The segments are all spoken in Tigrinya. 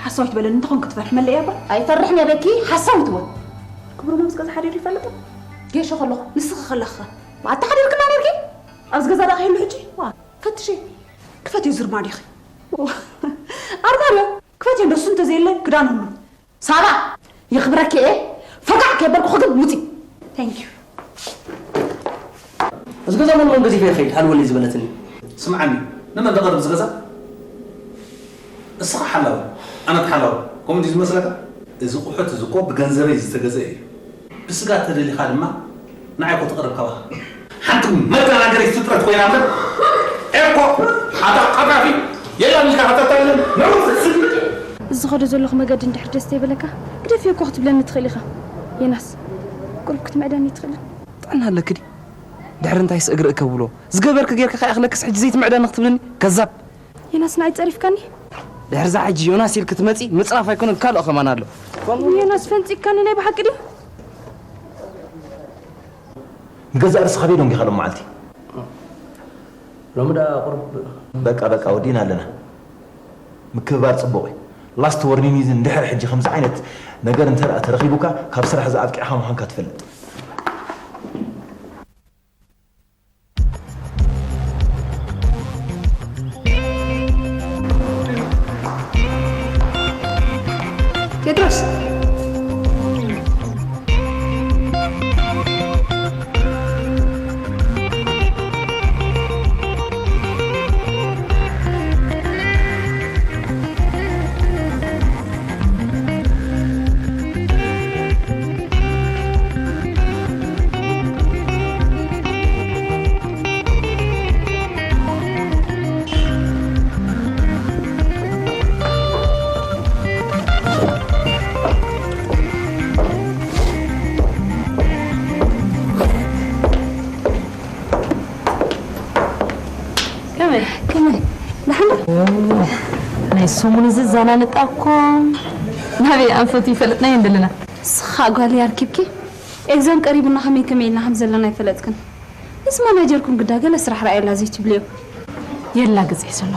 ሓሳዊት በለኒ እንተኾን ክትፈርሕ መለያ እባ። ኣይፈርሕን እየ በኪ፣ ሓሳዊት እወ። ክብሮም ኣብዚ ገዛ ሓዲሩ ይፈልጥ? ጌሾ ከለኹ፣ ንስኺ ከለኺ ኸ? ኣታ ሓዲርክና ነርኪ? ኣብዚ ገዛ ደኣ ከይህሉ ሕጂ? ዋ፣ ፈትሺ። ክፈትዮ ዝርማዲኺ። ኣርማድዮ፣ ክፈትዮ እንደሱ እንተዘየለ ክዳን ሁሉ። ሳባ፣ የኽብረኪ እየ። ፈጋዕ ከይበልኩ ክግብ ውፂ። Thank you። እዚ ገዛ መን መን ገዚፈ ይኸይድ? ሃልወለይ ዝበለትኒ። ስምዓኒ፣ ንመን ተቕርብ እዚ ገዛ? እስኻ ሓላው፣ ኣነ ተሓላው። ከምኡ እንዲዩ ዝመስለካ? እዚ ቁሑት እዚ እኮ ብገንዘበይ ዝተገዘአ እዩ። ብስጋ ተደሊኻ ድማ ንዓይ እኮ ትቐርብ ካባኻ። ሓንቲ መደናገሪት ፍጥረት ኮይና እምበር፣ ኤኮ፣ ኣታ ቀጣፊ፣ የላን ኢልካ ከተታልል፣ ነውር ስድቂ። እዚ ዝኸዶ ዘለኹ መገዲ እንድሕር ደስ ዘይበለካ፣ ግደፍዮ እኮ ክትብለኒ ትኽእል ኢኻ። ዮናስ፣ ቁሩብ ክትምዕደኒ ትኽእልን? ጥዕና ኣለኪ ድዩ? ድሕሪ እንታይስ እግሪ እከብሎ? ዝገበርኪ ጌርኪ ከይኣኽለክስ ሕጂ ዘይትምዕደኒ ክትብልኒ? ከዛብ! ዮናስ ንዓይ ጸሪፍካኒ? ድሕሪ እዛ ሕጂ ዮናስ ኢልኪ ትመጺ ምጽራፍ ኣይኮነን ካልእ ከማን ኣሎ። ዮናስ ፈንጺግካኒ ናይ ብሓቂ ድዩ? ንገዛእ ርእስኻ በይ ደንጊኻ ሎም መዓልቲ። ሎሚ ደኣ ቁሩብ በቃ በቃ ወዲእና ኣለና። ምክብባር ጽቡቕ እዩ። ላስት ወርኒንግ እዩ። እንድሕር ሕጂ ከምዚ ዓይነት ነገር እንተ ደኣ ተረኺቡካ ካብ ስራሕ እዛ ኣብቂዕኻ ምዃንካ ትፈልጥ። ቴድሮስ። ከመይ? ከመይ? ደሓን ዶ? ናይ ሰሙን እዚ ዘናንጣ እኮ ናበይ ኣንፈቱ ይፈልጥናዮ እንደለና። ንስኻ ጓል ኣርኪብኪ? ኤግዛም ቀሪቡና ከመይ ከመይ ኢልና ከም ዘለና ኣይፈለጥክን። ምስ ማናጀርኩም ግዳ ገለ ስራሕ ረኣየላ ዘይትብልዮ? የላ ግዜ ዘሎ።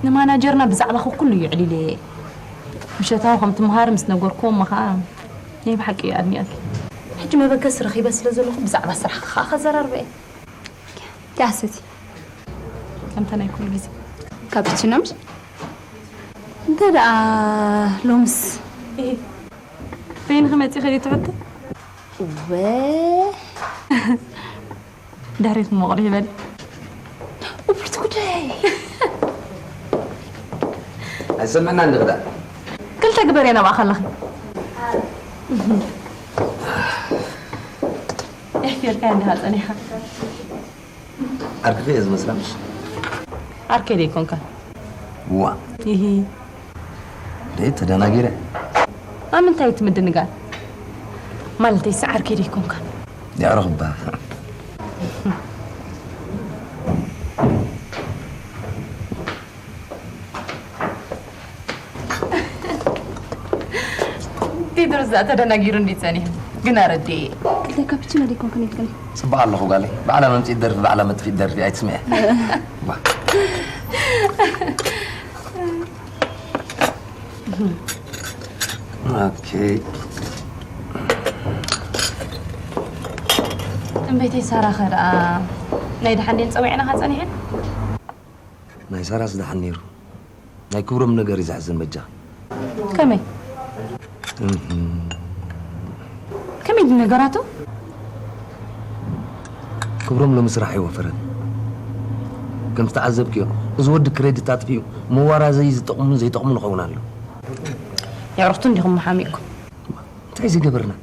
ንማናጀርና ብዛዕባኺ ኩሉ እዩ ዕሊለየ። ምሸታዊ ከም ትምሃሪ ምስ ነገርኩዎም ከኣ ናይ ብሓቂ እየ ኣድኒቐኪ። ሕጂ መበገሲ ረኺበ ስለ ዘለኹ ብዛዕባ ስራሕኺ ከኣ ከዘራርበ እየ። ኪያ ሰቲ። ከምታ ናይ ኩሉ ግዜ። ካፕቺኖ ምሽ? እንተ ደኣ ሎምስ? በይንኺ መጺኺ ድዩ ትሕቲ? እወ። ድሕሪት መቑልሕ ይበል። እብርቲ ጉዳይ። ኣይሰምዕና እንዲ ክዳ። ክልተ ግበር እየ ናብኣ ከለኺ። የሕፊርካ እንዲኻ ጸኒኻ። ዓርክኺ እየ ዝመስላ ምሽ? ዓርከይ ደይኮንካ። ዋ። ይሂ። ደይ ተደናጊረ። ኣብ ምንታይ እቲ ምድንጋር? ማለተይስ ዓርከይ ደይኮንካ? የዕሩኽ እባ። ቴድሮስ ደኣ ተደናጊሩ እንዲ ጸኒሑ። ግን ኣረድኤ። ክልተ ካፕቺኖ ደይኮንክን ኢልክኒ። ጽቡቕ ኣለኹ ጓለይ። ባዕላ መምጽኢት ደርፊ፣ ባዕላ መጥፊት ደርፊ ኣይትስምዐ። ዋ። ኦኬ። እምበይተይ ሳራኸ ደኣ ናይ ደሓን ደን ጸዊዕናኻ ጸኒሐን? ናይ ሳራስ ደሓን ነይሩ። ናይ ክብሮም ነገር እዩ ዘሕዝን በጃ። ከመይ? እህም። ከመይ ድዩ ነገራቱ? ክብሮም ሎሚ ስራሕ ኣይወፈረን። ከም ዝተዓዘብክዮ፣ እዚ ወዲ ክሬዲት ኣጥፊኡ፣ መዋራዘዪ ዝጠቕሙን ዘይጠቕሙን ይኸውን ኣሎ። የዕሩኽቱ እንዲኹም መሓሚእኩም። እንታይ ዝገበርና?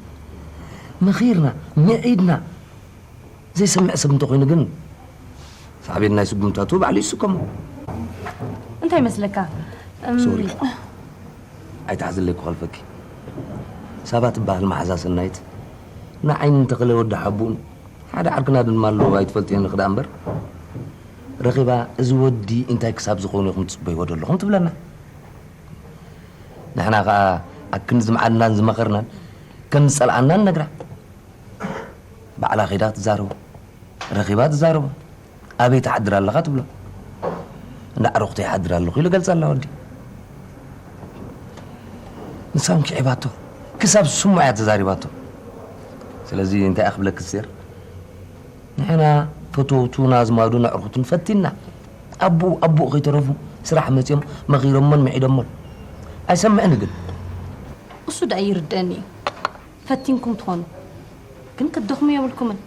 መኺርና፣ ምዒድና። ዘይሰምዕ ሰብ እንተኾይኑ ግን፣ ሳዕቤን ናይ ስጉምታቱ ባዕሉ ይስከሞ። እንታይ ይመስለካ? እም፣ ሶሪ። ኣይትሓዝለይ ክኸልፈኪ። ሳባ ትበሃል መሓዛ ሰናይት ንዓይኒ እንተኽለ ወዲ ሓቡን ሓደ ዓርክና ድማ ኣለዎ ኣይትፈልጥዮን ክዳ እምበር ረኺባ፣ እዚ ወዲ እንታይ ክሳብ ዝኾኑ ኢኹም ትጽበይዎ ዘለኹም ትብለና። ንሕና ኸኣ ኣብ ክንዲ ዝምዓድናን ዝመኸርናን ከም ዝጸልኣና ንነግራ። ባዕላ ኸይዳ ትዛረቦ፣ ረኺባ ትዛረቦ። ኣበይ ትሓድር ኣለኻ ትብሎ። እንዳ ኣዕሩኽቱ ይሓድር ኣለኹ ኢሉ ገልጸላ ወዲ። ንሳ እውን ክዒባቶ፣ ክሳብ ስሙ እያ ተዛሪባቶ። ስለዚ እንታይ እያ ክብለኪ ኣስቴር? ንሕና ፈተውቱን ኣዝማዱን ኣዕሩኽቱን ፈቲንና። ኣቦኡ፣ ኣቦኡ ከይተረፉ ስራሕ መጺኦም መኺሮሞን ምዒዶሞን። ኣይሰምዕን ግን። እሱ ደኣ ይርደኣኒ እዩ። ፈቲንኩም ትኾኑ። ግን ክትደኽሙ የብልኩምን።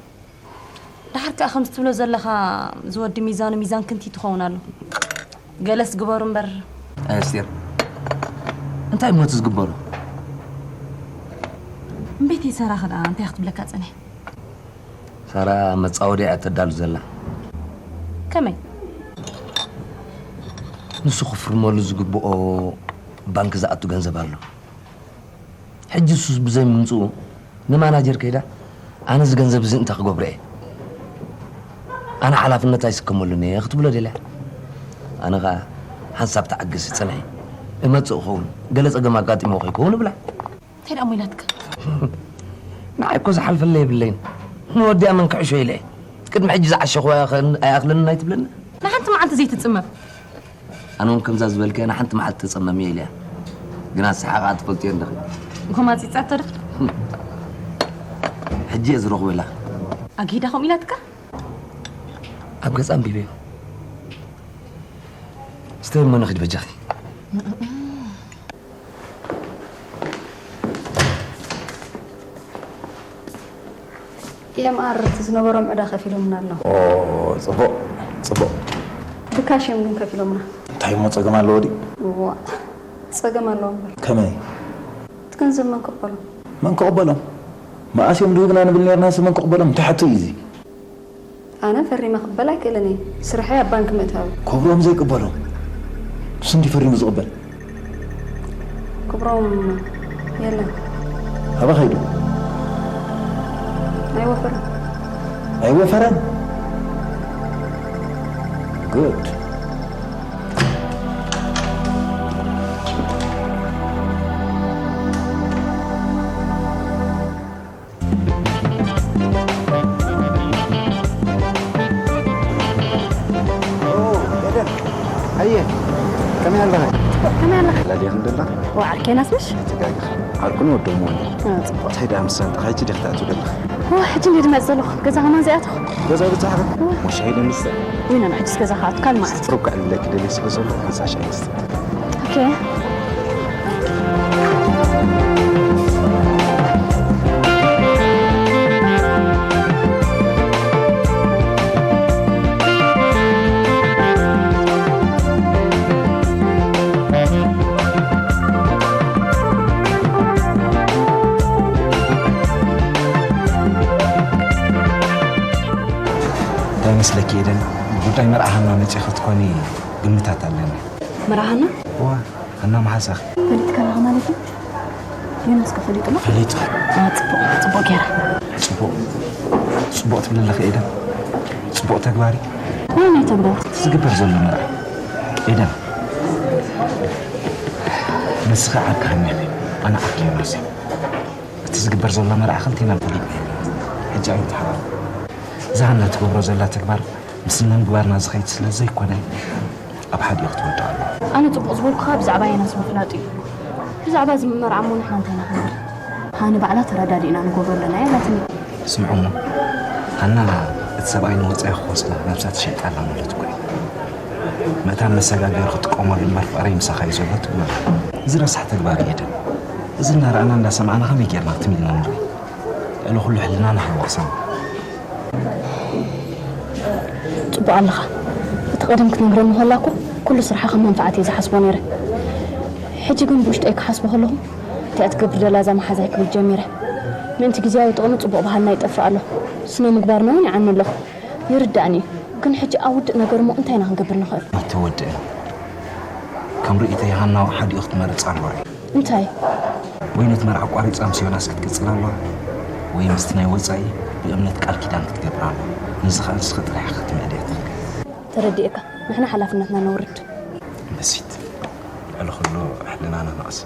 ደሓር ከኣ ከምዚ ትብሎ ዘለኻ ዝወዲ ሚዛኑ ሚዛን ክንቲት ይኸውን ኣሎ። ገለስ ግበሩ እምበር። ኣይ ኣስቴር፣ እንታይ እሞ እቲ ዝግበሩ? እምቤት ሳራ ከ ደኣ እንታይ ክትብለካ ጸኒሐ? ሳራ መጻወድያ እያ ተዳሉ ዘላ። ከመይ? ንሱ ክፍርመሉ ዝግብኦ ባንክ ዝኣቱ ገንዘብ ኣሎ። ሕጂ እሱስ ብዘይ ምምጽኡ ንማናጀር ከይዳ፣ ኣነ እዚ ገንዘብ እዚ እንታይ ክገብሮ እየ? ኣነ ሓላፍነት ኣይስከመሉን እየ ክትብሎ ደልያ። ኣነ ኸኣ ሓንሳብ ተዓገሲ ጽንሒ፣ እመጽእ እኸውን፣ ገለ ጸገም ኣጋጢሞ ከይከውን እብላ። እንታይ ደኣ እሞ ኢላትካ? ንዓይ እኮ ዝሓልፈለይ የብለይን። ንወዲኣ መን ክዕሾ ኢለ እየ። ቅድሚ ሕጂ ዝዓሸኹ ኣይኣኽለንን ኣይትብለኒ። ንሓንቲ መዓልቲ ዘይትጽመም። ኣነ እውን ከምዛ ዝበልክያ ንሓንቲ መዓልቲ ተጸመም እየ ኢለያ። ግና ንስሓ ከኣ ትፈልጥዮ ኣለኺ። እኮ ማጺጻቶ ዶ? ሕጂ እየ ዝረኽቦ ኢላ። ኣጊዳ ከምኡ ኢላትካ? ኣብ ገጻ ኣንቢበዮ። ስተይ እሞ ንኺድ በጃኺ። ኢኤምኣር እቲ ዝነበሮም ዕዳ ከፊሎምና ኣለዉ። ኦ፣ ጽቡቕ፣ ጽቡቕ። ብካሽ እዮም ግን ከፊሎምና። እንታይ እሞ ጸገም ኣለዎ ድዩ? እዋ፣ ጸገም ኣለዎ እምበር። ከመይ? እቲ ገንዘብ መን ክቕበሎ? መን ክቕበሎም? መኣስ እዮም ድህቡና ንብል ኔርና፣ ሰብ መን ክቕበሎም? እንታይ ሕቶ እዩ እዚ? ኣነ ፈሪመ ክቕበል ኣይክእልን እየ። ስርሐይ ኣብ ባንክ ምእታው እዩ። ክብሮም ዘይቅበሎም? ንሱ እንዲ ፈሪሙ ዝቕበል? ክብሮም የለን። ኣበይ ከይዱ? ኣይወፈረን። ኣይወፈረን? ጉድ። ኦ፣ ኤደን፣ ኣየ፣ ከመይ ኣለኺ? ከመይ ኣለኻ? ላልያ ክንደላ? ኦ፣ ዓርከይ ናስምሽ? ተጋግኺ። ዓርኩን ወዶም ወንድ። እ፣ ጽቡቕ። እንታይ ደኣ ምስ ሰንጠኻ፣ ሕጂ ዲኺ ትኣትዊ ዘለኺ? ኦ፣ ሕጂ እንድየ ድመጽእ ዘለኹ። ገዛ ከማን ዘይኣተኹ። ገዛ በጻሕኺ? ኦ። ሞ ሻሂ ዶ ንስተ? ውይ፣ ናና፣ ሕጂስ ገዛ ክኣቱ፣ ካልእ መዓልቲ። ሩብ ክዕልለኪ ደልየ ስለ ዘለኹ፣ ሓንሳእ ሻሂ ንስተ። ኦኬ። እንታይ ይመስለኪ ኤደን፣ ጉዳይ መርዓ ሃና መጺኺ ክትኮኒ ግምታት ኣለኒ። መርዓ ሃና? እዋ፣ ሃና መሓዛኺ። ፈሊጥካ ኣለኻ ማለት እዩ? ዮናስ ከ ፈሊጡ ኣሎ? ፈሊጡ። አ፣ ጽቡቕ፣ ጽቡቕ ጌራ። ጽቡቕ፣ ጽቡቕ ትብሊ ኣለኺ ኤደን። ጽቡቕ ተግባር እዩ። ከመይ ተግባር? እቲ ዝግበር ዘሎ መርዓ። ኤደን፣ ንስኺ ዓርኪ ሃና ኢኺ፣ ኣነ ዓርኪ ዮናስ እየ። እቲ ዝግበር ዘሎ መርዓ ክልቴና ፈሊጥና ኢና። ሕጂ ኣይንተሓባበር። እዛ ሃና ትገብሮ ዘላ ተግባር ምስ ስነ ምግባርና ዝኸይድ ስለ ዘይኮነ፣ ኣብ ሓዲኡ ክትወድቕ ኣለዋ። ኣነ ጽቡቕ ዝበልኩኻ ብዛዕባ ዮናስ ምፍላጡ እዩ። ብዛዕባ እዚ መርዓ እሞ ንሕና እንታይ ኢና ክንብል? ሃኒ ባዕላ ተረዳዲእና ንገብሮ ኣለና እያ ኢላትኒ። ስምዑ እሞ፣ ሃና እቲ ሰብኣይ ንወጻኢ ክወስዳ ነብሳ ትሸይጣ ኣላ ማለት እኮ እዩ። ምእታን መሰጋገሪ ክትጥቀመሉ እምበር ፍቕረይ ምሳኻ እዩ ዘሎ ትብሎ ኣላ። እዚ ረሳሕ ተግባር እዩ ኤደን። እዚ እናረኣና እንዳሰማዕና ከመይ ጌርና ትም ኢልና ንርኢ? ልዕሊ ኩሉ ሕልናና ከይወቕሰና። ጽቡቕ ኣለኻ። እቲ ቀደም ክትነግረኒ ከላ እኮ ኩሉ ስርሓ ከም መንፈዓት እየ ዝሓስቦ ነይረ። ሕጂ ግን ብውሽጠይ ክሓስቦ ከለኹ እቲኣ ትገብር ዘላ እዛ መሓዛይ ክብል ጀሚረ። ምእንቲ ግዝያዊ ጥቕሚ ጽቡቕ ባህልና ይጠፍእ ኣሎ። ስነ ምግባርና እውን ይዓኑ ኣለኹ። ይርዳእኒ እዩ። ግን ሕጂ ኣብ ውድእ ነገር እሞ እንታይ ኢና ክንገብር ንኽእል? ኣይተወድእን። ከም ርእይቶይ ሃና ሓዲኡ ክትመርጽ ኣለዋ እዩ። እንታይ? ወይ ነቲ መርዓ ኣቋሪጻ ምስ ዮናስ ክትቅጽል ኣለዋ፣ ወይ ምስቲ ናይ ወጻኢ ብእምነት ቃል ኪዳን ክትገብር ኣለዋ። ነዚ ኸኣ ንስኺ ጥራሕ ክትምዕድ እያ ትኽእሊ። ተረዲእካ፣ ንሕና ሓላፍነትና ነውርድ። በሲት፣ ልዕሊ ኩሉ ሕልናና ንቐስ።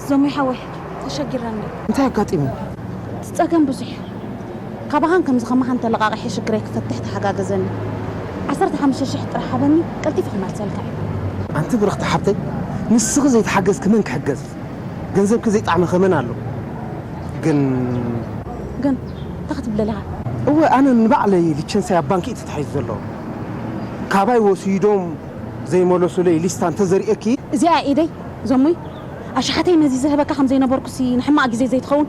ዞሚ ሓወይ፣ ተሸጊረ እንደ። እንታይ ኣጋጢሙ? እቲ ጸገም ብዙሕ እዩ። ካባኻን ከምዚ ከማኻን ተለቓቒሐ ሽግረይ ክፈትሕ ተሓጋገዘኒ። ዓሰርተ ሓሙሽተ ሽሕ ጥራሕ ሃበኒ፣ ቀልጢፈ ክመልሰልካ እየ። ኣንቲ ብርኽቲ ሓብተይ፣ ንስኺ ዘይተሓገዝኪ መን ክሕገዝ? ገንዘብኪ ዘይጣዕመ ከመን ኣሎ? ግን ግን እንታይ ክትብለለኻ? እወ፣ ኣነ ንባዕለይ ሊቸንሳይ ኣብ ባንኪ እዩ ተታሒዙ ዘሎ። ካባይ ወሲዶም ዘይመለሱለይ ሊስታ እንተዘርእየኪ። እዚኣ ኢደይ ዞሙይ ኣሽሓተይ ነዚ ዝህበካ ከም ዘይነበርኩሲ ንሕማቕ ግዜ ዘይትኸውን።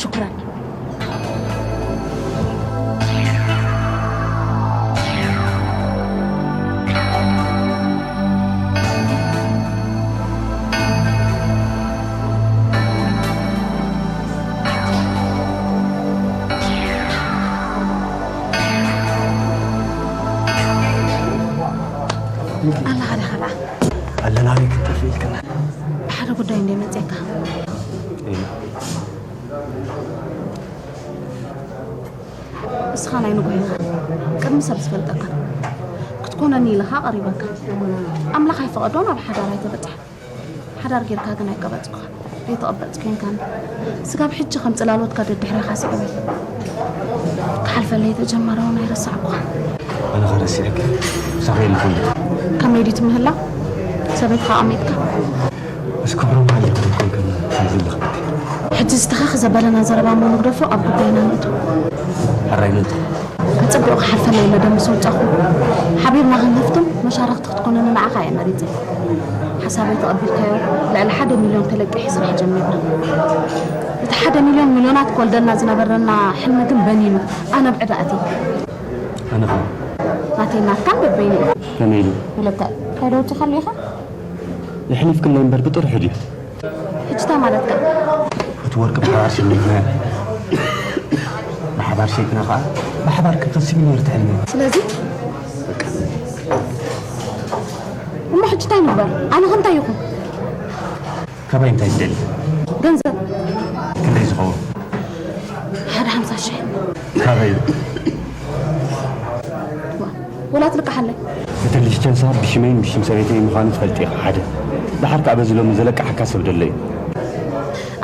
ሽኩራን። ኣላ ሓደ ኻልኣ ኣለና። ኣበይ ክንጠፍእ ኢልክና? ብሓደ ጉዳይ እንደ መፅካ። እይ። እስኻ ናይ ንጉሆ ኢኻ። ቅድሚ ሰብ ዝፈልጠካ ክትኮነኒ ኢለ ኸኣ ቀሪበካ። ኣምላኽ ኣይፈቐዶ ናብ ሓዳር ኣይተበጽሐ። ሓዳር ጌርካ ግን ኣይቀበጽኩኻን። ዘይተቐበጽ ኮይንካኒ። ስጋብ ሕጂ ከም ጽላሎትካ ደድሕሬኻ ስዒበ። ክሓልፈለይ ተጀመረ እውን ኣይረሳዕኩኻን። ኣነ ኸ ረሲዐኪ? ምሳኺ የለኹን። ከመይ ድዩ እቲ ምህላው? ሰበይትኻ ኣቐሚጥካ? ምስ ክብሮም ሓሊኹ ደይኮንክን ትብል ዘለኺ? ሕጂ ዝተኻኸ ዘበለና ዘረባ እሞ ንግደፎ፣ ኣብ ጉዳይና ንእቶ። ሕራይ ንእቶ። ኣጸቢቑ ክሓልፈለይ መደምስ ወጻኹ። ሓቢርና ክንከፍቶም መሻርኽቲ ክትኮነኒ ንዓኻ እየ መሪጸ። ሓሳበይ ተቐቢልካዮ፣ ልዕሊ ሓደ ሚልዮን ተለቂሑ ስራሕ ጀሚርና። እቲ ሓደ ሚልዮን ሚልዮናት ክወልደልና ዝነበረና ሕልሚ ግን በኒኑ፣ ኣነ ኣብ ዕዳ ኣትየ። ኣነ ኸ? ናተይ ናትካን በበይኑ እዩ። ከመይ ኢሉ? ወለተ፣ እንታይ ዶ ወዲኻሉ ኢኻ? የሕሊፍክለይ እምበር ብጥርሑ ድዩ? ሕጂ እንታይ ማለትካ? እቲ ወርቂ ብሓባር ሸሚትና፣ ብሓባር ሸይጥና ኸዓ ብሓባር ክንከስብ እዩ ነይሩ ትሕልና። ስለዚ? እሞ ሕጂ እንታይ ንግበር? ኣነ ኸ እንታይ ይኹን? ካባይ እንታይ ትደሊ? ገንዘብ። ክንደይ ዝኸውን? ሓደ ሓምሳ ሽሕ። ካበይ? ዋ፣ ወላ ትልቃሓለይ። እቲ ሊሸንሳ ብሽመይን ብሽም ሰበይተይ ምዃኑ ትፈልጢ ኢኻ፣ ሓደ። ደሓር ከኣ በዚ ሎሚ ዘለቅሓካ ሰብ ደሎ እዩ።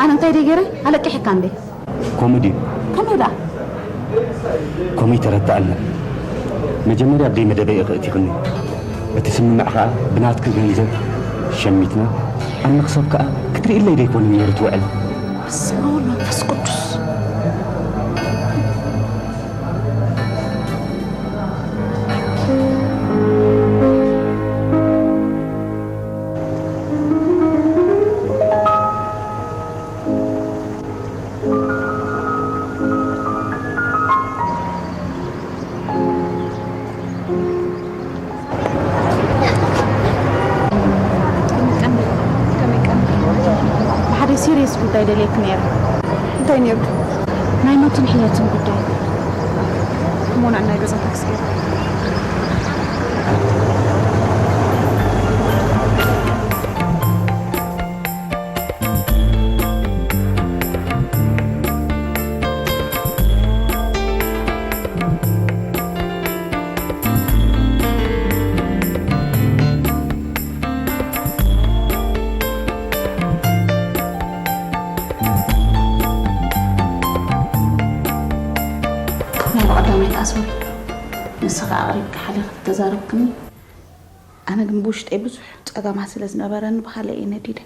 ኣነ እንታይ ደይ ገይረ? ኣለቂሐካ እንዴ? ከምኡ ድዩ? ከመይ ደኣ? ከምኡ ይተረዳእና። መጀመርያ ብደይ መደበይ ኢኺ እቲኽኒ። እቲ ስምምዕ ከኣ ብናትኪ ገንዘብ ሸሚትና፣ ኣብ መኽሰብ ከኣ ክትርእይለይ ደይኮነ ነይሩ ትውዕል። በስመ አብ ወወልድ ወመንፈስ ቅዱስ። ብሓደ ሲሪየስ ጉዳይ ደልየኪ ነይረ። እንታይ ነይሩ? ናይ ሞትን ሕየትን ጉዳይ። እሞ ንዕናይ ገዛ ታክሲ ገይረ። ናይ ብቐዳማይ ከኣ ሶሪ፣ ንስኻ ኣቕሪብካ ሓሊኻ ተዛረብክኒ። ኣነ ግን ብውሽጠይ ብዙሕ ጸገማት ስለ ዝነበረኒ ብኻልእ እየ ነዲደ።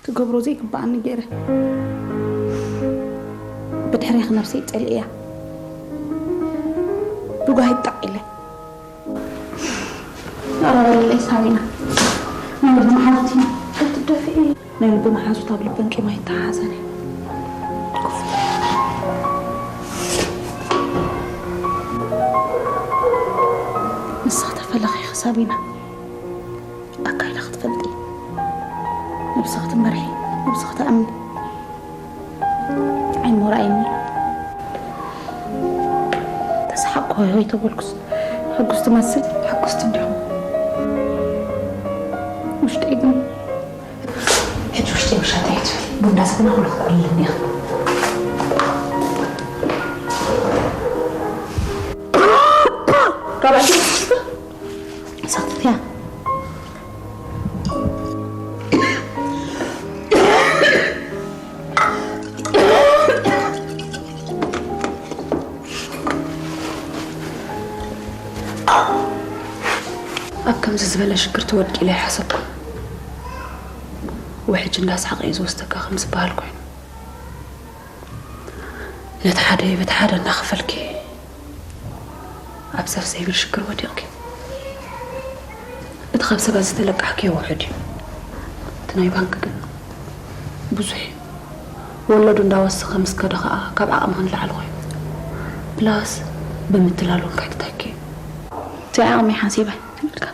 ክገብሮ ዘይግብኣኒ ገይረ። ብድሕሬኺ ነብሰይ ጸሊእያ። ዱጋ ይጣቕ ኢለ። ኧረ በለለይ ሳቢና፣ ናይ ልቢ መሓዙት ኢና። ከትደፍኢ ናይ ልቢ መሓዙት ኣብ ልበን ቂም ኣይተሓሓዘን እዩ። ንስኺ ተፈለኺ ሳቢና፣ ኣካይዳ ክትፈልጢ፣ ነብስኺ ትመርሒ፣ ነብስኺ ትኣምኒ። ዓይኒ ሞራ ኣይኒ። ተሰሓቅኩ ሆይ ሆይ ተበልኩስ፣ ሕጉስ ትመስል። ሕጉስቲ እንዲኹም። ውሽጠይ ግን ሕጂ ውሽጠይ ውሻጠ እዩ ትብል። ቡንዳ ሰትና ኩሉ ክትዕልልኒ ኢኻ። ራብዓይ ሰክትያ። ኣብ ከምዚ ዝበለ ሽግር ትወድቂ ኢለ ኣይሓሰብኩን። ውሕጅ እንዳሰሓቐ እዩ ዝወስደካ ከም ዝበሃል ኮይኑ፣ ነቲ ሓደ በቲ ሓደ እናኸፈልኪ ኣብ ሰፍ ዘይብል ሽግር ወዲቕኪ። እቲ ካብ ሰባት ዝተለቃሕክዮ ውሑድ እዩ። እቲ ናይ ባንክ ግን ብዙሕ እዩ። ወለዱ እንዳወሰኸ ምስ ከደ ኸኣ ካብ ዓቕምኺ ንላዕሊ ኮይኑ። ፕላስ ብምትላል እውን ከሕትተኪ እዩ። እቲ ዓቕሚ ሓሲበ ትብልካ።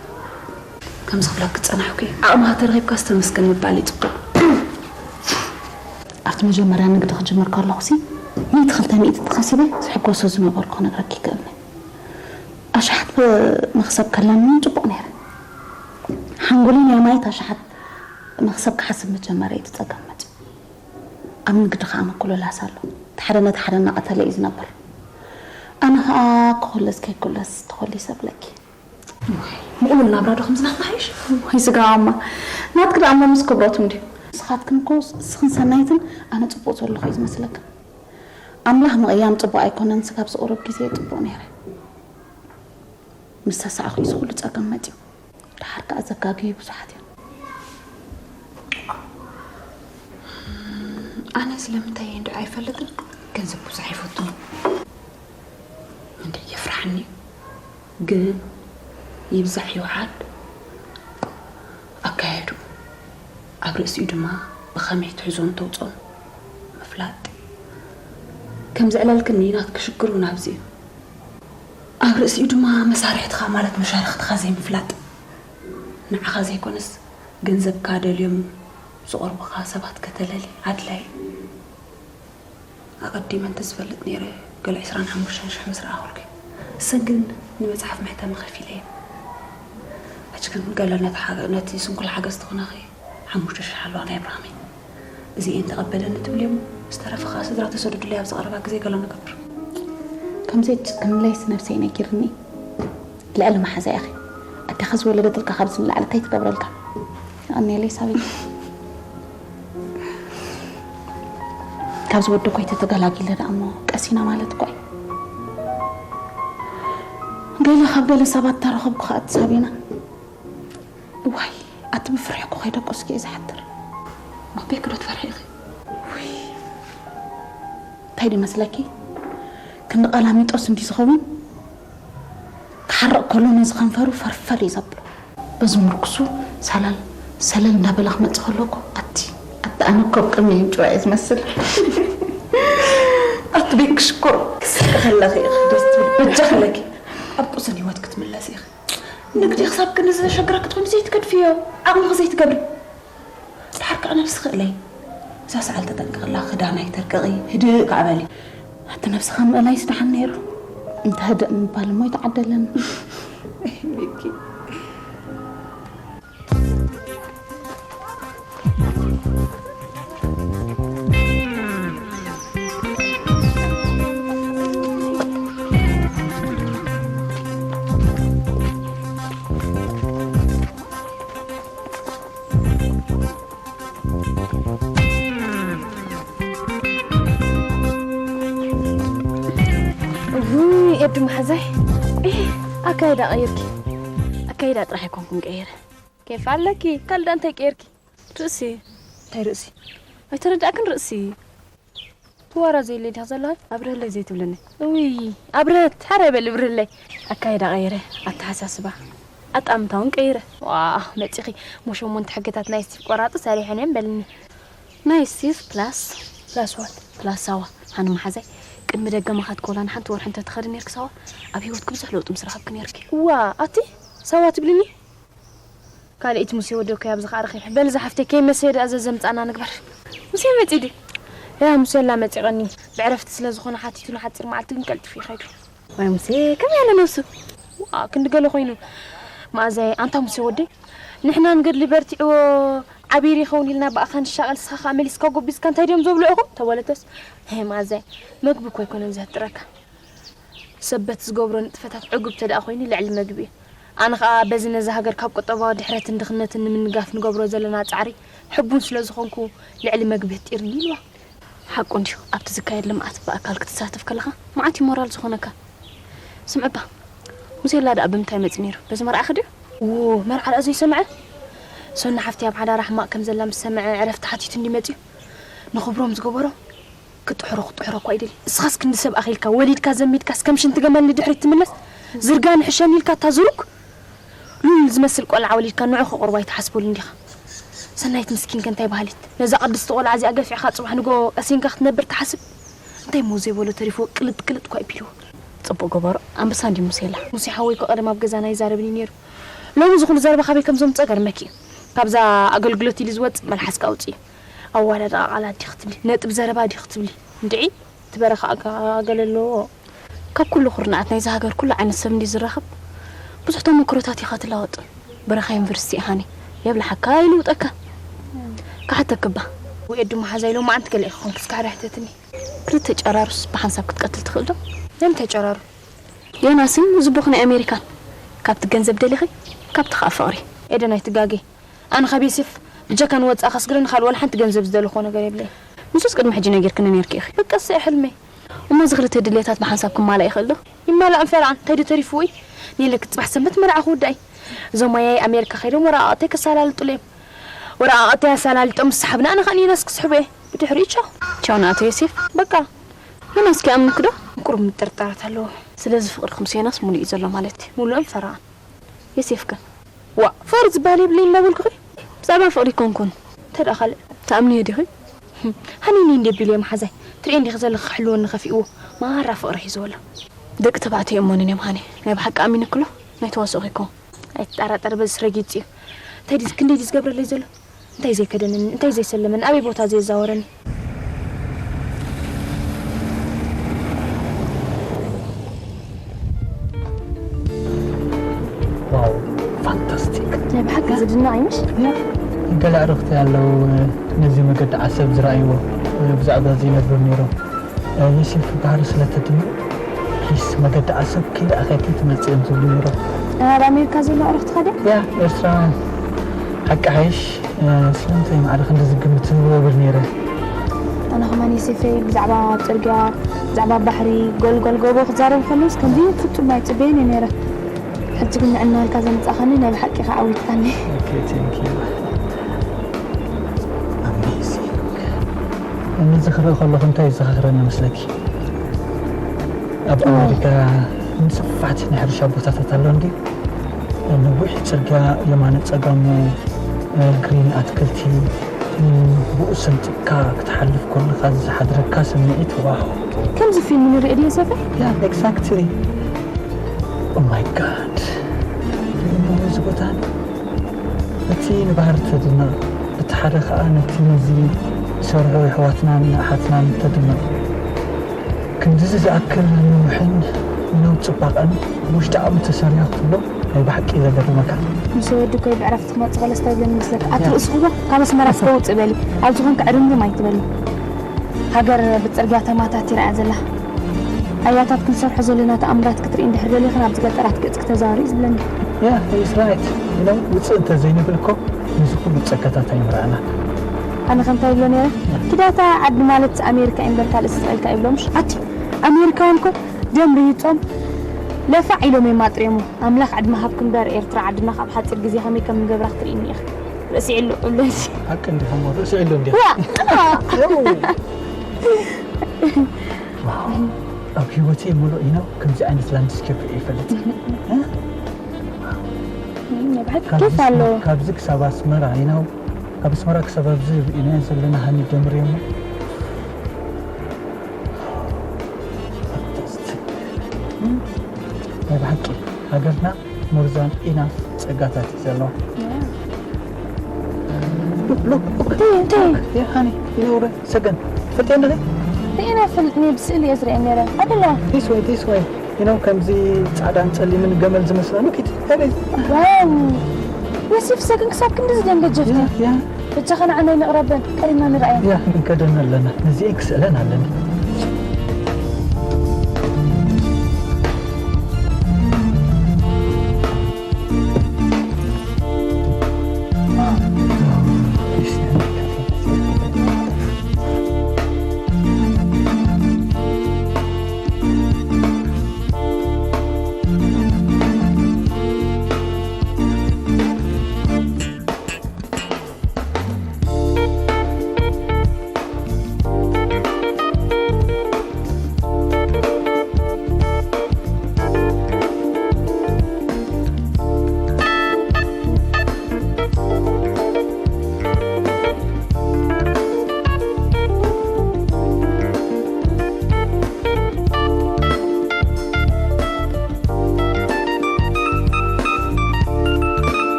ከምዚ ክብለኪ ዝጸናሕኩ እዩ። ዓቕምኻ ተረኺብካስ ተመስገን ምባል እዩ ጽቡቕ። ኣብቲ መጀመርያ ንግዲ ክጅምር ከለኹሲ፣ ሚእቲ ክልተ ሚእቲ ተኸሲበ ዝሕጎሶ ዝነበርኩ ክነግረኪ ይክእል እየ። ኣሽሓት መኽሰብ ከላኒ እውን ጽቡቕ ነይረ። ሓንጎለይ ናይ ማየት ኣሽሓት መኽሰብ ክሓስብ ምስ ጀመረ እዩ እቲ ጸገም መጺኡ። ኣብ ንግዲ ከኣ ምክልላስ ኣሎ። እቲ ሓደ ነቲ ሓደ እናቐተለ እዩ ዝነብር። ኣነ ከኣ ክኹልስ ከይኩለስ ተኾሊሰ እብለኪ። ምቕሉል ናብራ ዶ ከምዚ ናትና ሓይሽ? ወይ ስጋማ። ናትኪ ደኣ እሞ ምስ ክብረቱ እንድዩ። ንስኻትክን እኮ፣ ንስኽን ሰናይትን ኣነ ጽቡቕ ዘለኹ እዩ ዝመስለክን። ኣምላኽ ምቕያም ጽቡቕ ኣይኮነን፣ ስጋብ ዝቑርብ ግዜ ጽቡቕ ነይረ። ምስ ተሳእኹ እዩ እዚ ኩሉ ጸገም መጺኡ። ደሓር ከኣ ዘጋግዩ ብዙሓት እዮም። ኣነ ስለምንታይ እንድዒ ኣይፈልጥን፣ ገንዘብ ብዙሕ ኣይፈቱን። እንድዒ የፍርሓኒ እዩ። ግን ይብዛሕ ይውሓድ ኣካየዱ፣ ኣብ ርእሲኡ ድማ ብኸመይ ትሕዞን ተውጾን ምፍላጥ። ከም ዘዕለልክኒ ናትኪ ሽግር እውን ኣብዚ እዩ። ኣብ ርእሲኡ ድማ መሳርሕትኻ ማለት መሻርኽትኻ ዘይምፍላጥ። ንዓኻ ዘይኮነስ ገንዘብካ ደልዮም ዝቐርቡኻ ሰባት ከተለሊ ኣድላይ እዩ። ኣቐዲመ እንተዝፈልጥ ነይረ፣ ገለ ዕስራን ሓሙሽተን ሽሕ ምስ ረኣኹልኪ። እሰን ግን ንመጽሓፍ መሕተሚ ከፊለ እየን። ሕጂ ግን ገለ ነቲ ሓገ-፣ ነቲ ስንኩል ሓገዝ ትኾነኺ ሓሙሽተ ሽሕ ኣለዋ ናይ ኣብርሃመይ። እዚኤን ተቐበለኒ ትብልዮም፣ ዝተረፈ ኸኣ ስድራ ተሰዱድለይ ኣብ ዝቐረባ ግዜ ገለ ንገብር። ከምዘይ ትጭክንለይስ ነብሰይ ነጊርኒ። ልዕሊ መሓዛ ኢኺ። ኣዴኻ ዝወለደትልካ ካብዚ ንላዕሊ እንታይ ትገብረልካ? የቐንየለይ ሳቢና። ካብዚ ወዲ ኮይተ ተገላጊለ ደኣ እሞ ቀሲና ማለት እኮ እዩ። ገለ ካብ ገለ ሰባት ተረኸብኩ ከኣ እቲ ሳቢና። እዋይ፣ ኣቲ ብፍርሒ እኮ ከይደቀስኩ እየ ዝሓድር። ኣቤኪ ዶ ትፈርሒ ኢኺ? ውይ፣ እንታይ ድመስለኪ? ክንዲ ቀላሚጦስ እንዲ ዝኸውን፣ ክሓርቕ ከሎ ነዚ ከንፈሩ ፈርፈር እዩ ዘብሎ። በዚ ምርኩሱ ሰላል ሰለል እንዳበለ ክመጽእ ከሎ እኮ፣ ኣቲ፣ ኣቲ ኣነ እኮ ኣብ ቅድሚ ይንጭዋ እየ ዝመስል። ኣቲ ቤኪ ሽኮር፣ ክስቂ ከለኺ ኢኺ ደስ ትብል፣ በጃ ከለኪ ኣብ ቁጽን ህይወት ክትምለስ ኢኺ። ንግዲ ክሳብ ክንዲ ዘሸግረኪ ትኾኒ ዘይትገድፍዮ፣ ዓቕምኺ ዘይትገብሪ። ድሓር ከኣ ነብስኺ እለይ። እዛ ሰዓል ተጠንቀቕላ፣ ክዳን ኣይተርቅቒ፣ ህድእ ከኣ በሊ። ኣቲ ነብስኻ ምእላይስ ደሓን ነይሩ። እንተ ህድእ ምባል እሞ ይተዓደለኒ። ሚኪ። ውይ ኤዱ መሓዛይ፣ ኣካይዳ ቀይርኪ። ኣካይዳ ጥራሕ ኣይኮንኩን ቀይረ። ኬፍ ኣለኪ? ካልእ እንታይ ቀይርኪ? ርእሲ። እንታይ ርእሲ? ኣይተረዳእክን ርእሲ። ዋራ ዘይለ ዲኻ ዘለኻ? ኣብርህለይ ዘይትብለኒ? ውይ፣ ኣብርሀት፣ ሓራይ በል እብርህለይ። ኣካይዳ ቀይረ፣ ኣተሓሳስባ፣ ኣጣምታ እውን ቀይረ። ዋ፣ መጺኺ፣ ሞ ሸሞንተ ሕግታት ናይ ስቲቭ ቆራጡ ሰሪሐን እየን በልኒ። ናይ ስቲቭ ፕላስ፣ ፕላስ ዋት? ፕላስ ሳዋ። ሃኒ መሓዛይ፣ ቅድሚ ደገ መኻት ኮላ ንሓንቲ ወርሒ እንተትኸዲ ነርኪ ሳዋ፣ ኣብ ህይወትኪ ብዙሕ ለውጢ ምስ ረኸብኪ ነርኪ። ዋ፣ ኣቲ ሳዋ ትብልኒ? ካልእ እቲ ሙሴ ወደኮ ኣብዚ ኸኣ ረኺበ። በል እዛ ሓፍተይ ከይመሰየ ደኣ ዘዘምጻና ንግበር። ሙሴ መጺኡ ድዩ? ያ፣ ሙሴላ መጺቐኒ። ብዕረፍቲ ስለ ዝኾነ ሓቲቱ ንሓጺር መዓልቲ ግን ቀልጢፉ ይኸይዱ። ዋይ ሙሴ፣ ከመይ ኣለ ነብሱ? ዋ፣ ክንዲ ገለ ኮይኑ። መኣዛየ፣ ኣንታ ሙሴ ወደይ፣ ንሕና ንገድሊ በርቲዕዎ ዓቢር ይኸውን ኢልና ብኣኻ ንሻቐል፣ ንስኻ ኸኣ መሊስካ ጎቢዝካ እንታይ ድዮም ዘብልዑኹም? ተበለቶስ፣ ሄ መኣዛየ፣ መግቢ እኮ ኣይኮነን ዘህጥረካ። ሰብ በቲ ዝገብሮ ንጥፈታት ዕጉብ ተደኣ ኮይኑ ልዕሊ መግቢ እዩ። ኣነ ኸኣ በዚ ነዛ ሃገር ካብ ቁጠባዊ ድሕረትን ድኽነትን ንምንጋፍ ንገብሮ ዘለና ጻዕሪ ሕቡን ስለ ዝኾንኩ ልዕሊ መግቢ ህጢርኒ ኢልዋ። ሓቁ እንድዩ፣ ኣብቲ ዝካየድ ልምዓት ብኣካል ክትሳተፍ ከለኻ መዓት እዩ ሞራል ዝኾነካ። ስምዕባ፣ ሙሴላ ደኣ ብምንታይ መጺ ነይሩ? በዚ መርዓኺ ድዩ? ዎ፣ መርዓ ደኣ ዘይሰምዐ? ሶና ሓፍቲ ኣብ ሓዳራ ሕማቕ ከም ዘላ ምስ ሰምዐ ዕረፍቲ ሓቲቱ እንዲ መጺኡ። ንኽብሮም ዝገበሮ ክጥሕሮ ክጥሕሮ እኳ ይደሊ። እስኻስ ክንዲ ሰብ ኣኺልካ ወሊድካ ዘሚድካስ ከም ሽንቲ ገመል ንድሕሪት ትምለስ? ዝርጋ ንሕሸኒ ኢልካ እታ ዝሩግ ሉል ዝመስል ቆልዓ ወሊድካ ንዑ ከቕርቦ ኣይትሓስበሉን ዲኻ? ሰናይት ምስኪንከ እንታይ በሃሊት? ነዛ ቅድስቲ ቆልዓ እዚኣ ገፊዕካ ጽባሕ ንግሆ ቀሲንካ ክትነብር ትሓስብ? እንታይ እሞ ዘይበሎ ተሪፍዎ ቅልጥ ቅልጥ እኳ ኣቢልዎ። ጽቡቕ ገበሮ። ኣንበሳ እንድዩ ሙሴላ። ሙሴ ሓወይ እኮ ቀደም ኣብ ገዛና ኣይዛረብን እዩ ነይሩ። ሎሚ እዚ ኩሉ ዘረባ ካበይ ከም ዘምጽኦ ገርመኪ እዩ። ካብዛ ኣገልግሎት ኢሉ ዝወጽእ መልሓስካ ኣውጽኢ። ኣዋዳድቓ ቃላት ዲኺ ትብሊ፣ ነጥብ ዘረባ ዲኺ ትብሊ? እንድዒ፣ እቲ በረኻ ኣጋ-፣ ገለ ኣለዎ። ካብ ኩሉ ኩርናዓት ናይዚ ሃገር ኩሉ ዓይነት ሰብ እንድዩ ዝራኸብ። ብዙሕ ተመክሮታት ኢኻ ትለዋወጥ። በረኻ ዩኒቨርሲቲ ኢኻ ኒ፣ የብልሓካ ይልውጠካ። ክሓተክባ። ውኤዱ መሓዛይ ሎማዓንቲ ገለ ኢኺ ኮንኪ እስካዕ ዳሕተትኒ። ክልተ ጨራሩስ ብሓንሳብ ክትቀትል ትኽእል ዶ? መን ተጨራሩ? ዮናስን ዝቡኽ ናይ ኣሜሪካን። ካብቲ ገንዘብ ደሊኺ፣ ካብቲ ኸኣ ፍቕሪ። ኤደን ኣይትጋገይ። ኣነ ካብ ዮሴፍ ብጀካ ንወጻኢ ከስግረኒ ካልእ ዋላ ሓንቲ ገንዘብ ዝደለኹዎ ነገር የብለይን። ንሱስ ቅድሚ ሕጂ ነጊርክኒ ነይርኪ ኢኺ። በቃ እሱ እዩ ሕልመይ። እሞ እዚ ክልተ ድሌታት ብሓንሳብ ክማላእ ይኽእል ዶ? ይማላእ እምፈራን እንታይ ዶ ተሪፍዎ እዩ? ኔለ ክጽባሕ ሰንበት መርዓ ክውዳእ እዩ። እዞም ኣያይ ኣሜሪካ ከይዶም ወረቓቕተይ ከሰላልጡለይ እዮም። ወረቓቕተይ ኣሰላሊጦም ምስ ሰሓብና ኣነ ኸኣ ንዮናስ ክስሕቦ እየ። ብድሕሪኡ ቻው። ቻው ንኣቶ ዮሴፍ። በቃ። ዮናስ ከይኣምንኪ ዶ? ቁሩብ ምጥርጣራት ኣለዎ። ስለዚ ፍቕርኺ ምስ ዮናስ ሙሉእ እዩ ዘሎ ማለት እዩ። ሙሉእን ፈረቓን። ዮሴፍ ከ? ዋእ፣ ፍቕሪ ዝበሃል የብለይን እናበልኩኺ? ብዛዕባ ፍቕሪ ኣይኮንኩን። እንታይ ደኣ ካልእ? ትኣምንዮ ዲኺ? ሃኒኒ እንድየ ኣቢለዮ መሓዛይ። ትርእዮ እንዲኺ ዘለኺ ክሕልወኒ ከፊእዎ። ማራ ፍቕሪ ሒዝዎ ኣሎ። ደቂ ተባዕትዮ ኣይእመኑን እዮም ሃኒ። ናይ ብሓቂ ኣሚነኪ ኣለኹ። ናይ ተዋስኦኺ ኣይኮን። ኣይትጠራጠሪ፣ በዚስ ረጊጹ እዩ። እንታይ ድዩ፣ ክንደይ ድዩ ዝገብረለይ ዘሎ? እንታይ ዘይከደነኒ፣ እንታይ ዘይሰለመኒ፣ ኣበይ ቦታ ዘየዛወረኒ? ዋው፣ ፋንታስቲክ። ናይ ብሓቂ ዝድነቕ እዩ፣ ምሽ? ገለ ኣዕሩኽቲ ኣለዉ፣ ነዚ መገዲ ዓሰብ ዝረኣይዎ፣ ብዛዕባ እዚ ይነግሩ ነይሮም። ዮሴፍ ባህሪ ስለ ተድንቑ፣ ፕሊስ፣ መገዲ ዓሰብ ከይደኣ ከይድኪ ትመጽእ እዮም ዝብሉ ነይሮም። ኣብ ኣሜሪካ ዘለዉ ኣዕሩኽትኻ ድዮም? ያ፣ ኤርትራውያን። ሓቂ ሓይሽ፣ ስለምንታይ ማዕረ ክንድዚ ግምት ህልዎ እብል ነይረ? ኣነ ከማን ዮሴፈይ ብዛዕባ ጽርግያ፣ ብዛዕባ ባሕሪ፣ ጎልጎል ጎቦ ክዛረብ ከሎስ ከምዚ ፍጹም ኣይጽበዮን እየ ነይረ። ሕጂ ግን ንዕናልካ ዘምጻኻኒ ናይ ብሓቂ ኢኻ ዓዊትካኒ። ኦኬ፣ ቴንክ ዩ። ኣሜዚንግ። ነዚ ክርኢ ከለኹ እንታይ ይዘኻኽረኒ መስለኪ? ኣብ ኣሜሪካ ንሰፋሕቲ ናይ ሕርሻ ቦታታት ኣሎ እንዲ ነዊሕ ጽርግያ የማነ ጸጋሙ፣ ግሪን ኣትክልቲ፣ ብኡ ሰንጢቕካ ክትሓልፍ ከለኻ ዝሓድረካ ስምዒት፣ ዋው። ከምዚ ፊልም ንርኢ ድዮ ሰፈር? ያ፣ ኤግዛክትሊ። ኦ ማይ ጋድ። እዚ ቦታን እቲ ንባህሪ ተድንቕ፣ እቲ ሓደ ኸኣ ነቲ ነዚ ዝሰርሑ ኣሕዋትናን ኣሓትናን ተድንቕ። ክንድዚ ዝኣክል ነዊሕን ምሉእ ጽባቐን ውሽጢ ዓቕሚ ተሰሪሑ ክትብሎ ናይ ብሓቂ ዘገርመካ። ምስ ወዲ ኮይ ብዕረፍቲ ክመጽእ ከሎ ስታይ ብለኒ መስለካ? ኣቲ ያ። ርእስኺ እኮ ካብ ኣስመራ እስከ ውጽእ በሊ። ኣብዚ ኮንካ ዕርምርም ኣይትበሊ። ሃገር ብጽርግያ ተማታቲራ እያ ዘላ። ኣያታት ክንሰርሖ ዘለና ተኣምራት ክትርኢ እንድሕር ደሊኽን ኣብዚ ገጠራት ገጽኪ ተዛወሪ እዩ ዝብለኒ። Yeah, he's right. You know, ውጽእ እንተ ዘይንብል እኮ ነዚ ኩሉ ጸጋታት ኣይምረኣና። ኣነ ከ እንታይ ይብሎ ነይረ? ያ። ኪዳታ ዓዲ ማለት ኣሜሪካ እዩ እምበር ካልእ ስቕ ኢልካ ይብሎ ምሽ? ኣቲ ኣሜሪካውያን እኮ ደም ርሂጾም ለፋዕ ኢሎም እዮም ኣጥርዮሞ። ኣምላኽ ዕድመ ሃብኪ እምበር ኤርትራ ዓድና ካብ ሓጺር ግዜ ከመይ ከም ንገብራ ክትርእይኒ ኢኺ። ርእሲ ዕሉ እብለሲ። ሓቂ እንዲኻ እሞ ርእሲ ዕሉ እንዲኻ። ዋ! ዋው፣ ኣብ ህይወተይ ሙሉእ ኢናው ከምዚ ዓይነት ላንድስኬፕ ሪኤ ይፈልጥ። እ? ናይ ብሓቂ ካብዚ ኬፍ ኣለዎ። ክሳብ- ካብዚ ክሳብ ኣስመራ ኢናው ካብ ኣስመራ ክሳብ ኣብዚ ኢና ዘለና ሃኒ ደምር እሞ ናይ ብሓቂ ሃገርና ሞርዛን ኢና ጸጋታት እዩ ዘለዋ። ያ። ሎክ ሎክ ሎክ እንታይ እንታይ ያ ሃኒ ይነውረ ሰገን ፈልጥያ ኣለኺ እንታይ ኢና ፈልጥኒ ብስእሊ እየ ዝሪአ ነይረ ኣደላ this way this way you know ከምዚ ጻዕዳን ጸሊምን ገመል ዝመስላ ሉኪት ሄበይ ዋው የሲፍ ሰገን ክሳብ ክንዲ ዝደንገ ጀፍታ ያ ብቻ ከነዓና ይንቕረበን ቀሪና ንረኣየን ያ ክንከደን ኣለና ነዚኤን ክስእለን ኣለና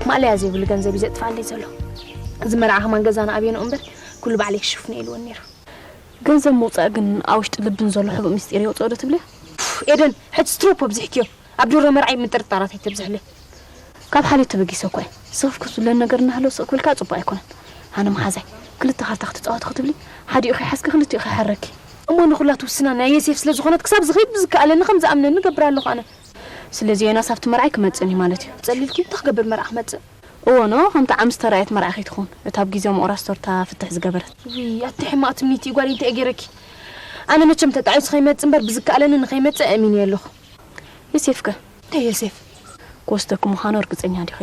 ማእለያ ዘይብሉ ገንዘብ እዩ ዘጥፍኣለይ ዘሎ። እዚ መርዓ ከማን ገዛና ኣብየንኡ እምበር ኩሉ ባዕለይ ክሽፍኖ ኢልወን ነይሩ። ገንዘብ ምውፃእ ግን ኣብ ውሽጢ ልብን ዘሎ ሕቡእ ምስጢር የውፅኦ ዶ ትብልያ? ኡፍ፣ ኤደን ሕጂ ስትሮፕ ኣብዚሕክዮ። ኣብ ድሮ መርዓይ ምጥርጣራት ኣይተብዝሕለይ። ካብ ሓልዮት ተበጊሰ እኮ እየ። ስኽፍክፍ ዝብለን ነገር እናሃለወ ስቕ ክብል ከዓ ፅቡቕ ኣይኮነን። ኣነ መሓዛይ ክልተ ካርታ ክትፃወቲ ክትብሊ ሓዲኡ ከይሓዝኪ ክልቲኡ ከይሓረኪ። እሞ ንኹላ ትውስና ናይ የሴፍ ስለ ዝኾነት ክሳብ ዝኸይድ ብዝከኣለኒ ከም ዝኣምነኒ እገብር ኣለኹ ኣነ። ስለዚ ዮናስ ኣብቲ መርዓይ ክመፅእን እዩ ማለት እዩ። ፀሊልኪ እንታይ ክገብር መርዓ ክመፅእ? እወ ኖ ከምቲ ዓምስ ተራእየት መርዓ ከይትኹን እታ ኣብ ግዜ መቑራስ ቶርታ ፍትሕ ዝገበረት። ውይ ኣቲ ሕማቕ ትምኒት እዩ ጓለይ እንታይ ገይረኪ? ኣነ መቸም ተጣዒሱ ከይመፅእ እምበር ብዝከኣለኒ ንኸይመፅእ ኣእሚነዮ ኣለኹ። ዮሴፍከ እንታይ ዮሴፍ? ክወስደኪ ምዃኑ እርግፀኛ ዲኺ?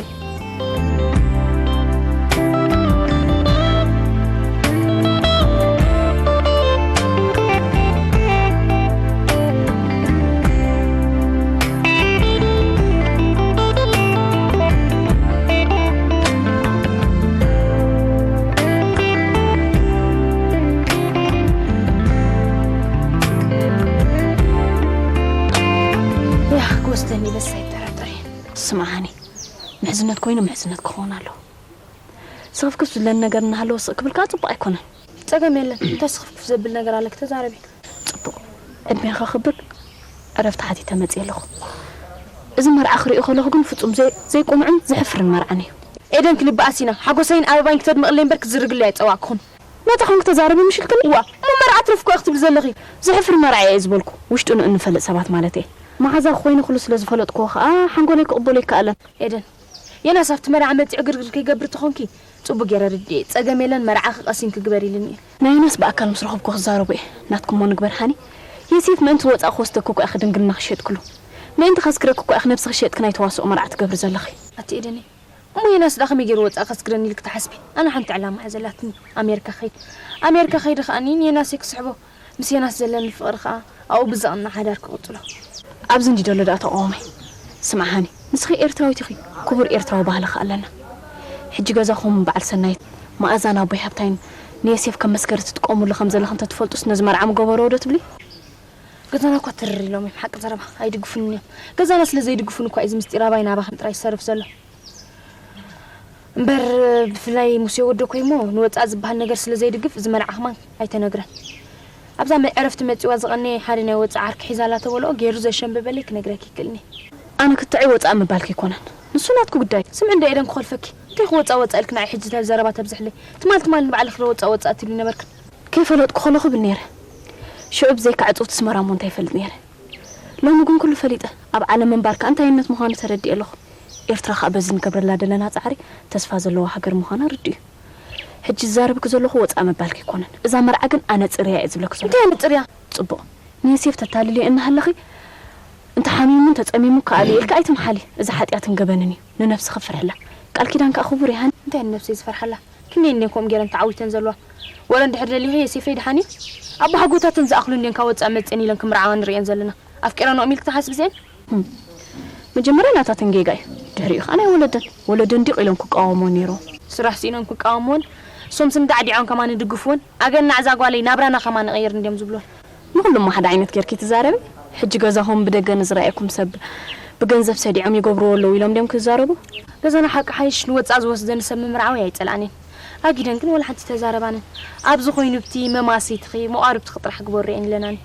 ያህ ክወስደኒ በስ ኣይጠራጠር እየ። ስምዓኒ ምሕዝነት ኮይኑ ምሕዝነት ክኸውን ኣለዎ። ስኽፍክፍ ዝብለኒ ነገር እናሃለወ ስቕ ክብል ከዓ ፅቡቕ ኣይኮነን። ፀገም የለን እንታይ ስኽፍክፍ ዘብል ነገር ኣለኪ ተዛረቢ። ፅቡቕ ዕድሜ ከኽብር ዕረፍቲ ሓቲተ መፅየ ኣለኹ። እዚ መርዓ ክሪኦ ከለኹ ግን ፍፁም ዘይ ዘይቁኑዕን ዘሕፍርን መርዓን እዩ። ኤደን ክልብኣስ ኢና ሓጎሰይን ኣበባይን ክተድምቕለይ እምበር ክዝርግለይ ኣይፀዋዕኩኹን። ነፃ ኮንኪ ተዛረቢ ምሽ ኢልክኒ። እዋ እሞ መርዓ ኣትረፍኩ እያ ክትብሊ ዘለኺ። ዘሕፍር መርዓ እየ ዝበልኩ ውሽጡ ንእኒ ፈልጥ ሰባት ማለተይ። መሓዛ ክኾይኑ ኩሉ ስለ ዝፈለጥክዎ ከዓ ሓንጎለይ ክቕበሎ ይከኣለን። ኤደን የናስ ኣብቲ መርዓ መፂኡ ዕግርግር ከይገብር ተኾንኪ ፅቡቅ ገይረ ርድኤ። ፀገም የለን መርዓኺ ቀሲንኪ ግበሪ ኢልኒ እዩ። ናይ ዮናስ ብኣካል ምስ ረኸብኩ ክዛረቦ እየ። ናትኩሞ ንግበር ሃኒ። የሴፍ ምእንቲ ወፃእ ክወስደኪ እኮ ኢኺ ድንግልና ክሸጥክሉ። ምእንቲ ከስክረኪ እኮ ኢኺ ነብስኺ ሸጥኪ ናይ ተዋስኦ መርዓ ትገብሪ ዘለኺ። ኣቲ ኤደነይ እሞ ዮናስ ደኣ ከመይ ገይሩ ወፃእ ከስግረኒ ኢልኪ ትሓስቢ? ኣነ ሓንቲ ዕላማ እያ ዘላትኒ ኣሜሪካ ክኸይድ። ኣሜሪካ ከይደ ከኣ ንዮናስ እየ ክስሕቦ። ምስ ዮናስ ዘለኒ ፍቕሪ ከኣ ኣብኡ ብዝቕናዕ ሓዳር ክቕጽሎ። ኣብዚ እንዲ ደሎ ደኣ ተቓወማይ። ስምዓ ሃኒ ንስኺ ኤርትራዊት ኢኺ። ክቡር ኤርትራዊ ባህሊ ከኣ ኣለና። ሕጂ ገዛኹም በዓል ሰናይት፣ መኣዛን ኣቦይ ሃብታይን ንዮሴፍ ከም መስገሪ ትጥቀሙሉ ከም ዘለኺ እንተትፈልጡስ ነዚ መርዓ ምገበርዎ ዶ ትብሊ? ገዛና እኳ ትርር ኢሎም እዮም ሓቂ ዘረባ ኣይድግፉንን እዮም። ገዛና ስለ ዘይድግፉን እኳ እዩ እዚ ምስጢር ኣባይ ናባኽን ጥራይ ዝሰርፍ ዘሎ። እምበር ብፍላይ ሙሴ ወደኮይ እሞ ንወፃእ ዝበሃል ነገር ስለ ዘይድግፍ እዚ መርዓ ከማን ኣይተነግረን። ኣብዛ መዕረፍቲ መፂዋ ዝቐነየ ሓደ ናይ ወፃእ ዓርኪ ሒዛላ ተበልኦ ገይሩ ዘሸንበበለይ ክነግረኪ ይክእልኒ። ኣነ ክትዕይ ወፃእ ምባልኪ ኣይኮነን። ንሱ ናትኩ ጉዳይ። ስምዒ እንዶ ኤደን ክኾልፈኪ። እንታይ ክወጻእ ወጻእ ኢልክ ንዓይ ሕጂ ተብ ዘረባ ተብዝሕለይ? ትማል ትማል ንባዕልኽ ዶ ወጻእ ወጻእ ትብሊ ነበርክን? ከይፈለጥኩ ከለኹ ብነይረ። ሽዑ ብዘይካ ዕጽውቲ ስመራ እሞ እንታይ ይፈልጥ ነይረ? ሎሚ ግን ኩሉ ፈሊጠ። ኣብ ዓለም ምንባርካ እንታይነት ምዃኑ ተረዲኤ ኣለኹ። ኤርትራ ከኣ በዚ ንገብረላ ደለና ጻዕሪ ተስፋ ዘለዋ ሃገር ምዃና ርድእ እዩ። ሕጂ ዝዛረብኪ ዘለኹ ወጻእ ምባልኪ ኣይኮነን። እዛ መርዓ ግን ኣነ ጽርያ እየ ዝብለኪ ዘለኹ። እንታይ ኣነ ጽርያ? ጽቡቕ። ንዮሴፍ ተታልልዮ እናሃለኺ እንተ ሓሚሙን ተጸሚሙ ከኣልዮ ኢልካ ኣይትምሓሊ። እዚ ሓጢኣትን ገበንን እዩ። ንነብስኺ ፍርሕላ። ቃል ኪዳን ከኣ ክቡር እዩ ሃኒ። እንታይ ንነብሰይ ዝፈርሓላ? ክንደይ እንድየን ከምኡ ገይረን ተዓዊተን ዘለዋ። ወረ እንድሕር ደሊኺ ዮሴፈይ ደሓን እዩ። ኣቦሓጎታተን ዝኣኽሉ እንድየን ካብ ወጻእ መጽየን ኢለን ክምርዓዋ ንርእየን ዘለና። ኣፍቂረንኦም ኢልኪ ትሓስቢ እዚአን? ህም። መጀመርያ ናታተን ጌጋ እዩ። ድሕሪኡ ኸኣ ናይ ወለደን። ወለደን ዲቕ ኢሎም ክቃወምወን ነይርዎም። ስራሕ ስኢኖም ክቃወምወን። እሶምስ እንዳዕዲዖም ከማን ይድግፍወን። ኣገናዕ እዛ ጓለይ ናብራና ከማን ንቐይር እንድዮም ዝብሉወን። ንኹሉማ ሓደ ዓይነት ጌርኪ ትዛረቢ። ሕጂ ገዛኹም ብደገ ንዝረኣየኩም ሰብ ብገንዘብ ሰዲዖም ይገብርዎ ኣለዉ ኢሎም ድዮም ክዛረቡ? ገዛና ሓቂ ሓይሽ ንወጻእ ዝወስደኒ ሰብ ምምርዓወይ ኣይጸልኣንን። ኣጊደን ግን ወላ ሓንቲ ተዛረባንን። ኣብዚ ኮይኑ ብቲ መማሲትኺ መቋርብትኺ ጥራሕ ግበሩ እየን ኢለናኒ።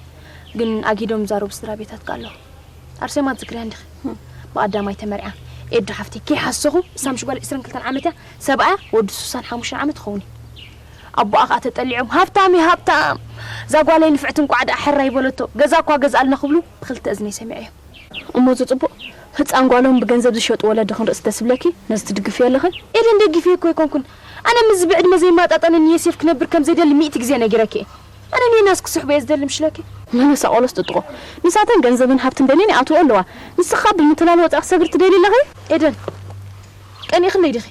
ግን ኣጊዶም ዝዛረቡ ስድራ ቤታት ከ ኣለዉ። ኣርሴማ ትዝክርያ እንዲኺ? ብቐዳማይ ተመርዕያ ኤዱ ሓፍተይ ከይሓሰኹ እሳ ምሽ ጓል ዕስራን ክልተን ዓመት እያ። ሰብኣያ ወዲ ስሳን ሓሙሽተን ዓመት ይኸውን እዩ። ኣቦኣ ኸኣ ተጠሊዖም ሃብታም እዩ ሃብታም። እዛ ጓለይ ንፍዕቲ እንቋዕ ደኣ ሕራይ በለቶ። ገዛ እኳ ገዝኣልና ክብሉ ብኽልተ እዝነይ ሰሚዐዮ። እሞ እዚ ጽቡቕ ህጻን ጓሎም ብገንዘብ ዝሸጡ ወለዲ ክንርእስ ደስ ይብለኪ? ነዚ ትድግፍዮ ኣለኺ? ኤደን፣ ደግፍዮ እኮ ኣይኮንኩን። ኣነ ምስዚ ብዕድመ ዘይመጣጠነኒ ዮሴፍ ክነብር ከም ዘይደሊ ሚእቲ ግዜ ነጊረኪ እየ። ኣነ ንዮናስ ክስሕቦ እየ ዝደሊ ምሽለኪ። መለሳ ቆሎስ ጥጥቆ። ንሳተን ገንዘብን ሃብትን ደልየን ይኣትዎ ኣለዋ። ንስኻ ብምትላል ወጻእ ክሰግር ትደሊ ኣለኺ? ኤደን፣ ቀኒእኽለይ ዲኺ?